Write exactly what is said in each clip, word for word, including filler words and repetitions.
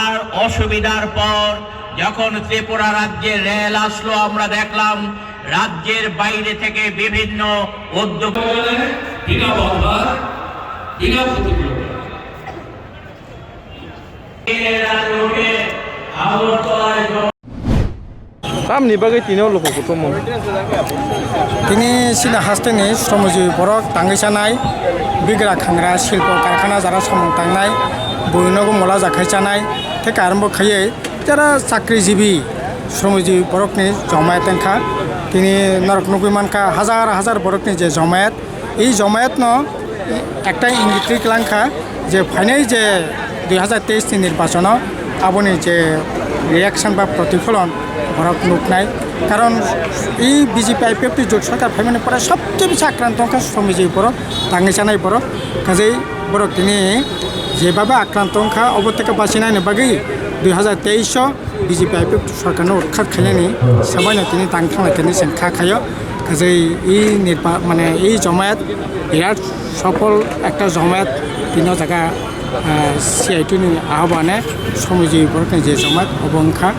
আর অসুবিধার পর যখন ত্রিপুরা রাজ্যে রেল আসলো, আমরা দেখলাম রাজ্যের বাইরে থেকে বিভিন্ন উদ্যোগ বিনা বাধা, বিনা প্রতিকূলতা। Tamni bagwi tini o luku kuchukmung? Tini chini hasteni sromojui borok tangwi chanai, bigra khangra, silpo karkhana jara samung tangnai, bui nogo mola jakhai chanai, tei karmo khaiwi jara chakrijibi sromojui borokni jomayat wngkha. Tini norok nugwi mankha, hajar hajar borokni je jomayat, ei jomayatno ekta ingit twi kwlangkha je phainai je dui hazar teis ni nirbachono aboni je reaction ba protipholon borok nuknai. Karon ei B J P I P F T jot sarkar phaimani pore sobcheye bisi akranto wngkha sromijui borok, tangwi chanai borok. Kajei borok tini jebabe akranto wngkha obo teke bachinani bagwi dui hazar teis o B J P I P F T sarkarno utkhat khainani sabaino tini tang thanglaikhe hinwi chwng kha khaio. Kajei i nirba-, mane i jomayat birat sopol ekta jomayat tini o jaga, ah, C I T ni ahobane somijui borokni je jomayat obo wngkha.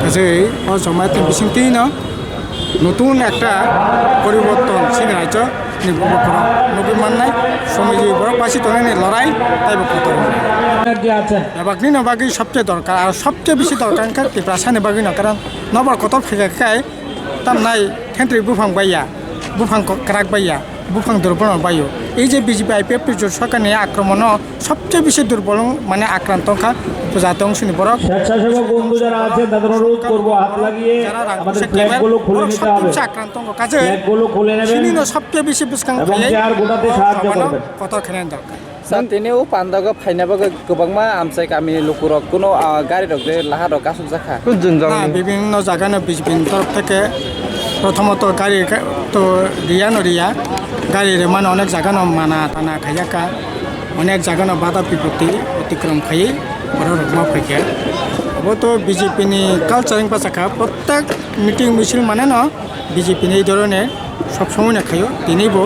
Kajei o jomayatni bisingtwino notun ekta poriborton chini rajyo ni borok nugwi mannai, somijui borok basi tongnani lorai taibo kotor wngnai. Bebaknino bagwi sobcheye dorkar, aro sobcheye bisi dorkar wngkha Tiprasani bagwino, karon nokbar kotor phaikha khe tamnai thentwrwi buphang baiya, buphang kwrak baiya, buphang durbol baio. Ei je B J P I P F T jot sarkarni akromon o sobcheye bisi durbol wng-, mane akranto wngkha upojati ongsoni borok. স্বেচ্ছাসেবক বন্ধু যারা আছেন, তাদের অনুরোধ করবো, হাত লাগিয়ে যারা রাগ আমাদের করছে, ফ্ল্যাগগুলো খুলে borok নিতে হবে। Sobcheye bisi akranto wngkha, kaje ফ্ল্যাগগুলো খুলে নেবেন sinino sobcheye bisi bwskang এবং khlai চেয়ার গোটাতে o সাহায্য jagano করবেন। Kotor khlaina dorkar. Sir, tini o pandao phaina bagwi kwbangma amchai kamini lukurok kuno, ah, gari rok de laha rok kasuk jakha. Kunjung jang Na, ni. Bibhinno jagano B J P ni torof theke prothomoto gari ka-, to riya no riya. Gari rwmano onek jagano mana tana khaiyakha. Onek jagano bada bipoti otikrom khaiwi borok rok ma phaikha. Obo to B J P ni culture wngpa sakha. Prottek meeting misil mane no B J P ni ei dhoroner sob somoi no khaio, tini bo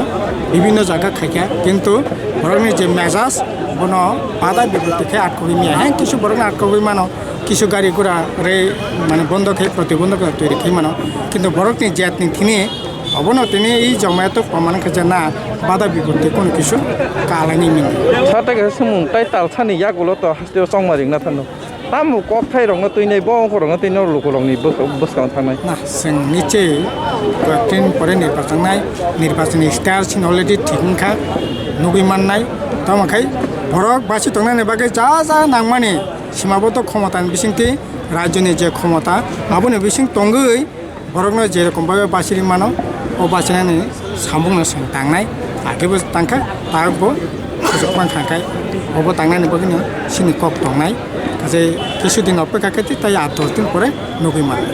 bibhinno jaga khaikha, kintu borokni je mejaj bono bada bipoti khe atkogwi maya. He kisu borokno atkogwi mano, kisu gari gura rei mane bondo khe protibondhok toiri khe mano, kintu borokni jatni thini obono tini ei jomayato pamani khe je na bada bipoti kono kisu kalaini mini. Sata khe sumung tai talsani yagulo to hasteo chongma ringna thano. Tamo kokthai rokno twinai, bo ongkhorokno twinai, lukurokni bwk-, bwskango thangnai. Na, chwng nichwi koyektin pore nirbachon nai, nirbachon ni star sin already thik wngkha, nugwi mannai. Tamo khai borok basi tongnani bagwi ja ja nangmani sima bo to khomota ni bisingtwi, rajyo ni je khomota aboni bising tongwi, borokno je rokom bai basiri mano, o basinani samungno chwng tangnai, age bo tangkha, tabuk bo khosok man thangkhai, obo tangnani bagwino chini kok tongnai, kaje kisu din opekha khe tai aat dos din pore nugwi mano.